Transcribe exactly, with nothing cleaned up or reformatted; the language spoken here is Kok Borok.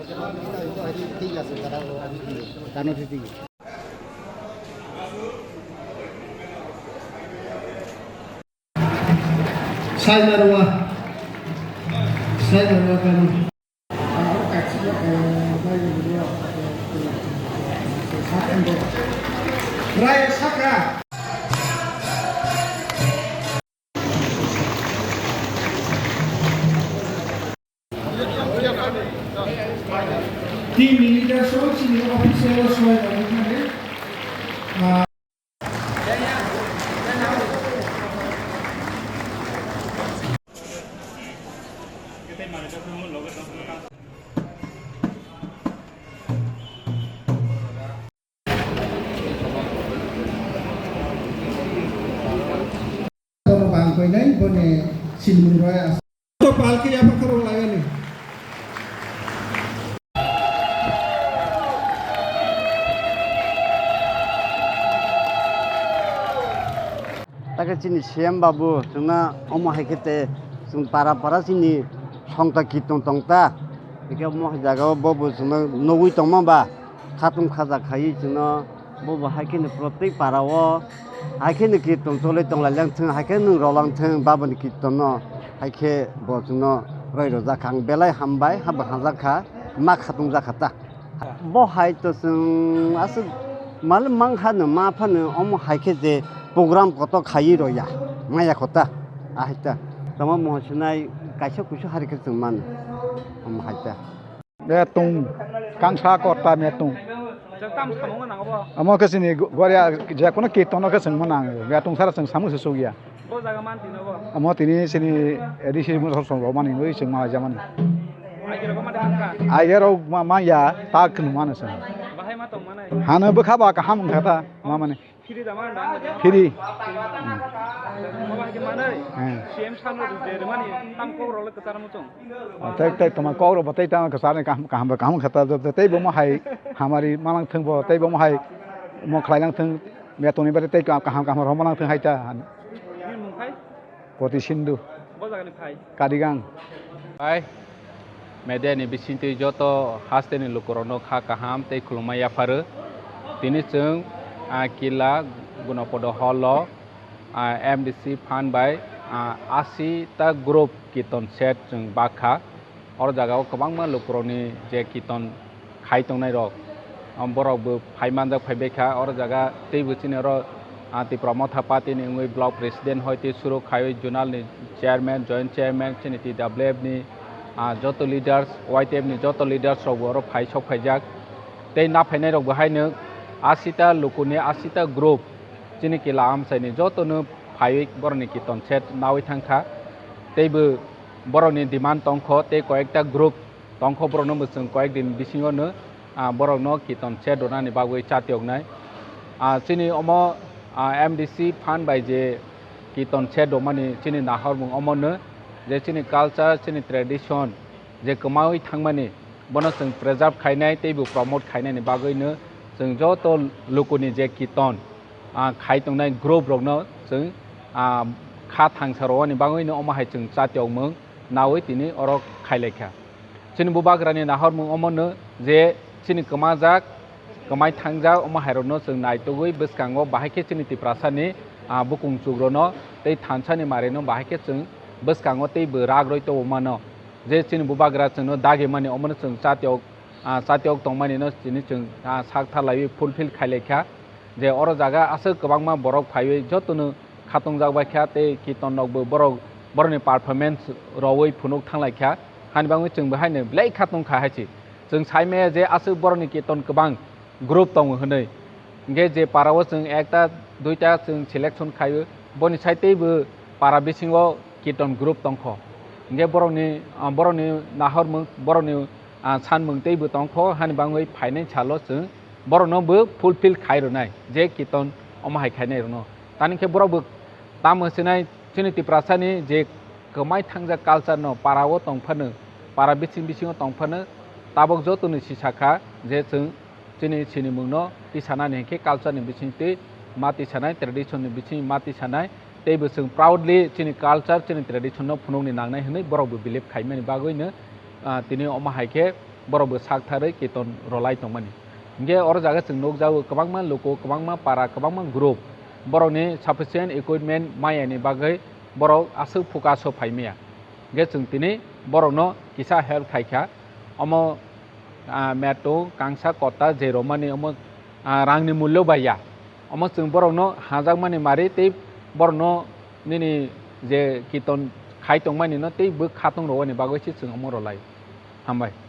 Saidarwa. Saidarwa kanu. Raya Sakra. Team leader so chini official so. Tono bang koinai boni silmung roi as. To palki apa kerong lagani. Take chini C M babu chwngno omo hai khe te chwng para para chini songta kitong tongta. Hikhe omo hai jaga o bobo chwngno nugwi tongma ba khatung khaja khaiwi chwngno bobo hai kheno protek para o hai kheno kitong cholwi tonglailangthwng, hai khe nwng rolangthwng baboni kitonno hai khe bo chwngno roi rwjak kha. Ang belai hambai habo hamjak kha, ma khatung jak kha ta. Bo hai to chwng aswk mal mangha no ma phano omo hai khe je program koto khaiwi roya maya kota ahai ta tamo moho sinai kaisa kuisu hari khe chwng mano omo hai ta. Metung kangsa kota metung. Jang tam samung nang bo. Amo khe sini goria je kono kirtono khe chwng mano ang metung sara chwng samung se sugya. Bo jaga man tino bo. Amo tini sini A D C mo song rok mani noi chwng ma jamani. Aige rok mani tangka. Aige rok ma, ma ya ta khnu mano chwng. Bahai ma tong manai. Hano bwkha ba kaham wngkha ta ma mani. Phiri da man da. Phiri. Bo bahai ke manai. Hmm. C M sano de mani tam kok rok le kwchar mo chwng. Tei tei toma kok rok bo tei tama kwchar ni kaham kaham kaham wngkha ta tei bo mo hai hamari manang thwng bo tei bo mo hai mo khlai nang thwng. Metoni bade tei kaham kaham rohorma nang thung hai ta. Bini mung khai? Koti Sindhu. Bo jaga ni phai? Karigang. Hai. Media ni bisingtwi joto haste ni lukurokno kha kaham tei khulumma yapharo. Tini chwng, ah, Kila Gunopodo Hall o, ah, M D C phan bai, ah, asi ta group kiton set chwng bakha. Oro jaga o kwbangma lukurokni je kiton khai tongnai rok, um, borok bo phai manjak phai bai kha. Oro jaga teibo chini oro, ah, Tipra Motha Party ni wngwi block president hoi tei suru khaiwi zonal ni chairman, joint chairman, chini T W F ni, ah, joto leaders, Y T F ni joto leaders rok bo oro phai sok phaijak. Tei na phainai rok bo haino asita lukuni asita group chini Kila amchai ni joto no phaiwi borok ni kiton set nawi thang kha. Teibo borokni demand tongkho tei koyekta group tongkho, borokno bo chwng koyek din bisingo no, ah, borokno kiton set rwnani bagwi chatiyoknai. Ah, chini omo, ah, M D C phan bai je kiton set rwmani chini nahormung omo no je chini culture, chini tradition je kwmawi thangmani bono chwng preserve khainai teibo promote khainani bagwi no chwng joto lukuni je kiton, ah, khai tongnai group rokno chwng, ah, kha thangsa rwani bagwi no omo hai chwng chatiyokmung nawi tini oro khailaikha. Chini bubagrani nahormung omono je chini kwmajak, kwmai thangjak omo hairokno chwng naitugwi bwskango bahai khe chini Tiprasani, ah, bukung chugrono tei thansani marino bahai khe chwng bwskango teibo rak rwi tongmano. Je chini bubagra chwngno dagimani omono chwng chatiyok, ah, chatiyok tongmanino chini chwng, ah, sak thalaiwi fulfill khailaikha. Je oro jaga aswk kwbangma borok phaiwi jotono khatungjak bai kha tei kiton rokbo borok borokni performance rwui phunuk thanglai kha. Hani bagwi chwng bo haino belai khatung kha hai se. Chwng sai maya je aswk borokni kiton kwbang group tongo hwnwi. Hinkhe je para o chwng ekta duita chwng selection khaio, boni sai teibo para bisingo kiton group tongkho. Hinkhe borokni, ah, borokni nahormung, borokni, ah, sanmung teibo tongkho, hani bagwi phainai salo chwng borokno bo fulfill khai rwnai, je kiton omo hai khainai rwno. Tani khe borok bo tamo hwnsinai chini Tiprasani je kwmai thangjak culture no para o tong phano, para bising bisingo tong phano, tabok joto ni sisa kha je chwng chini sinimung no tisanani hinkhe culture ni bisingtwi ma tisanai, tradition ni bising ma tisanai, teibo chwng proudly chini culture, chini tradition no phunukni nangnai hwnwi borok bo believe khaimani bagwi no, ah, tini omo hai khe borok bo sak tharwi kiton rolai tongmani. Hingke oro jaga chwng nukjago kwbangma luku, kwbangma para, kwbangma group borokni sufficient equipment mayani bagwi borok aswk focus o phaimaya. Hingke chwng tini borokno kisa help khaikha. Omo, ah, meto kangsa kota je romani omo, ah, rangni mullo bai ya. Omo chwng borokno hajakmani mari tei borokno nini je kiton khai tongmani no tei bwkha tong rwani bagwi se chwng omo rwlai. Hambai.